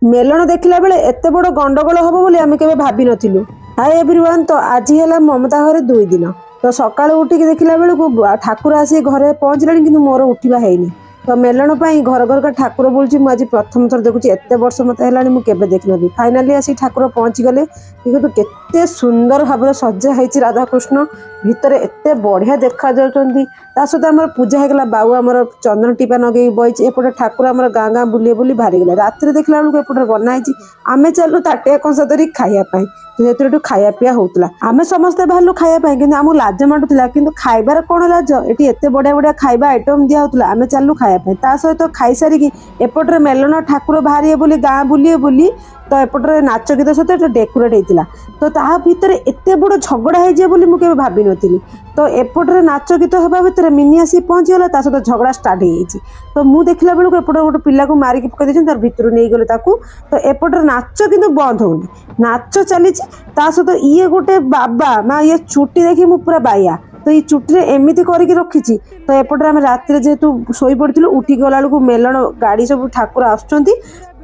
ମେଲଣ ଦେଖିଲା ବେଳେ ଏତେ ବଡ଼ ଗଣ୍ଡଗୋଳ ହବ ବୋଲି ଆମେ କେବେ ଭାବିନଥିଲୁ। ହାଇ ଏଭ୍ରିୱାନ୍, ତ ଆଜି ହେଲା ମମତା ଘରେ 2 ଦିନ। ତ ସକାଳୁ ଉଠିକି ଦେଖିଲା ବେଳକୁ ଠାକୁର ଆସିକି ଘରେ ପହଞ୍ଚିଲେଣି, କିନ୍ତୁ ମୋର ଉଠିବା ହେଇନି। ତ ମେଲଣ ପାଇଁ ଘର ଘରକା ଠାକୁର ବୁଲୁଛି, ମୁଁ ଆଜି ପ୍ରଥମ ଥର ଦେଖୁଛି। ଏତେ ବର୍ଷ ମତେ ହେଲାଣି, ମୁଁ କେବେ ଦେଖିନଥିଲି। ଫାଇନାଲି ଆସି ଠାକୁର ପହଞ୍ଚିଗଲେ। କିନ୍ତୁ କେତେ ସୁନ୍ଦର ଭାବରେ ସଜା ହେଇଛି, ରାଧାକୃଷ୍ଣ ଭିତରେ ଏତେ ବଢିଆ ଦେଖାଯାଉଛନ୍ତି। ତା ସହିତ ଆମର ପୂଜା ହେଇଗଲା, ବାଉ ଆମର ଚନ୍ଦନ ଟିପା ନଗେଇକି ବଇଛି। ଏପଟେ ଠାକୁର ଆମର ଗାଁ ଗାଁ ବୁଲି ବୁଲି ବାହାରିଗଲେ। ରାତିରେ ଦେଖିଲା ବେଳକୁ ଏପଟେ ବନା ହେଇଛି। ଆମେ ଚାଲିଲୁ ତାଟିଆ କଂସା ଧରି ଖାଇବା ପାଇଁ। ଯେହେତୁ ଏଠୁ ଖାଇବା ପିଇବା ହଉଥିଲା, ଆମେ ସମସ୍ତେ ବାହାରିଲୁ ଖାଇବା ପାଇଁ, କିନ୍ତୁ ଆମକୁ ଲାଜ ମାଡୁଥିଲା। କିନ୍ତୁ ଖାଇବାର କଣ ଲାଜ? ଏଠି ଏତେ ବଢିଆ ବଢିଆ ଖାଇବା ଆଇଟମ ଦିଆ ହଉଥିଲା। ଆମେ ଚାଲିଲୁ ଖାଇବା ପାଇଁ। ତା ସହିତ ଖାଇସାରିକି ଏପଟରେ ମେଲଣ ଠାକୁର ବାହାରିବେ ବୋଲି, ଗାଁ ବୁଲିବେ ବୋଲି, ତ ଏପଟରେ ନାଚ ଗୀତ ସହିତ ଏଟା ଡେକୋରେଟ୍ ହେଇଥିଲା। ତ ତା ଭିତରେ ଏତେ ବଡ ଝଗଡା ହେଇଯିବ ବୋଲି ମୁଁ କେବେ ଭାବିନଥିଲି। ତ ଏପଟରେ ନାଚ ଗୀତ ହେବା ଭିତରେ ମିନି ଆସିକି ପହଞ୍ଚିଗଲା, ତା ସହିତ ଝଗଡା ଷ୍ଟାର୍ଟ ହେଇଯାଇଛି। ତ ମୁଁ ଦେଖିଲା ବେଳକୁ ଏପଟେ ଗୋଟେ ପିଲାକୁ ମାରିକି ପକେଇ ଦେଇଛନ୍ତି, ତାର ଭିତରୁ ନେଇଗଲେ ତାକୁ। ତ ଏପଟରେ ନାଚ କିନ୍ତୁ ବନ୍ଦ ହଉନି, ନାଚ ଚାଲିଛି। ତା ସହିତ ଇଏ ଗୋଟେ ବାବା ମା, ଇଏ ଚୁଟି ଦେଖି ମୁଁ ପୁରା ବାଇଆ। ତ ଏଇ ଚୁଟିରେ ଏମିତି କରିକି ରଖିଛି। ତ ଏପଟରେ ଆମେ ରାତିରେ ଯେହେତୁ ଶୋଇପଡ଼ିଥିଲୁ, ଉଠିକି ଗଲା ବେଳକୁ ମେଲଣ ଗାଡ଼ି ସବୁ ଠାକୁର ଆସୁଛନ୍ତି।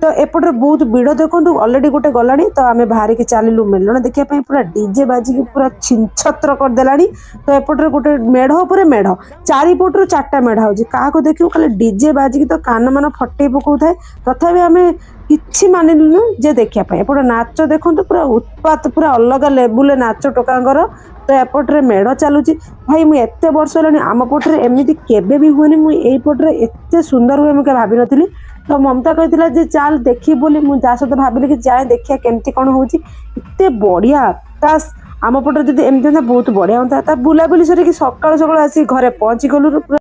ତ ଏପଟରେ ବହୁତ ଭିଡ଼ ଦେଖନ୍ତୁ, ଅଲରେଡି ଗୋଟେ ଗଲାଣି। ତ ଆମେ ବାହାରିକି ଚାଲିଲୁ ମେଲଣ ଦେଖିବା ପାଇଁ। ପୁରା ଡିଜେ ବାଜିକି ପୁରା ଛିନଛତ୍ର କରିଦେଲାଣି। ତ ଏପଟରେ ଗୋଟେ ମେଢ ଉପରେ ମେଢ, ଚାରିପଟରୁ ଚାରିଟା ମେଢ ହଉଛି। କାହାକୁ ଦେଖିବୁ ଖାଲି ଡିଜେ ବାଜିକି ତ କାନ ମାନ ଫଟେଇ ପକଉଥାଏ। ତଥାପି ଆମେ କିଛି ମାନିଲୁନୁ ଯେ ଦେଖିବା ପାଇଁ। ଏପଟେ ନାଚ ଦେଖନ୍ତୁ, ପୁରା ଉତ୍ପାତ, ପୁରା ଅଲଗା ଲେବୁଲରେ ନାଚ ଟୋକାଙ୍କର। ତ ଏପଟରେ ମେଢ ଚାଲୁଛି। ଭାଇ, ମୁଁ ଏତେ ବର୍ଷ ହେଲାଣି, ଆମ ପଟରେ ଏମିତି କେବେ ବି ହୁଏନି। ମୁଁ ଏଇ ପଟରେ ଏତେ ସୁନ୍ଦର ହୁଏ ମୁଁ କେବେ ଭାବିନଥିଲି। ତ ମମତା କହିଥିଲା ଯେ ଚାଲ ଦେଖିବୁ ବୋଲି। ମୁଁ ତା ସହିତ ଭାବିଲି କି ଯାଏ, ଦେଖିବା କେମିତି କଣ ହଉଛି। ଏତେ ବଢିଆ। କାସ୍ ଆମ ପଟରେ ଯଦି ଏମିତି ହୁଅନ୍ତା, ବହୁତ ବଢିଆ ହୁଅନ୍ତା। ତା ବୁଲାବୁଲି ସରିକି ସକାଳୁ ସକାଳୁ ଆସିକି ଘରେ ପହଞ୍ଚି ଗଲୁ ପୁରା।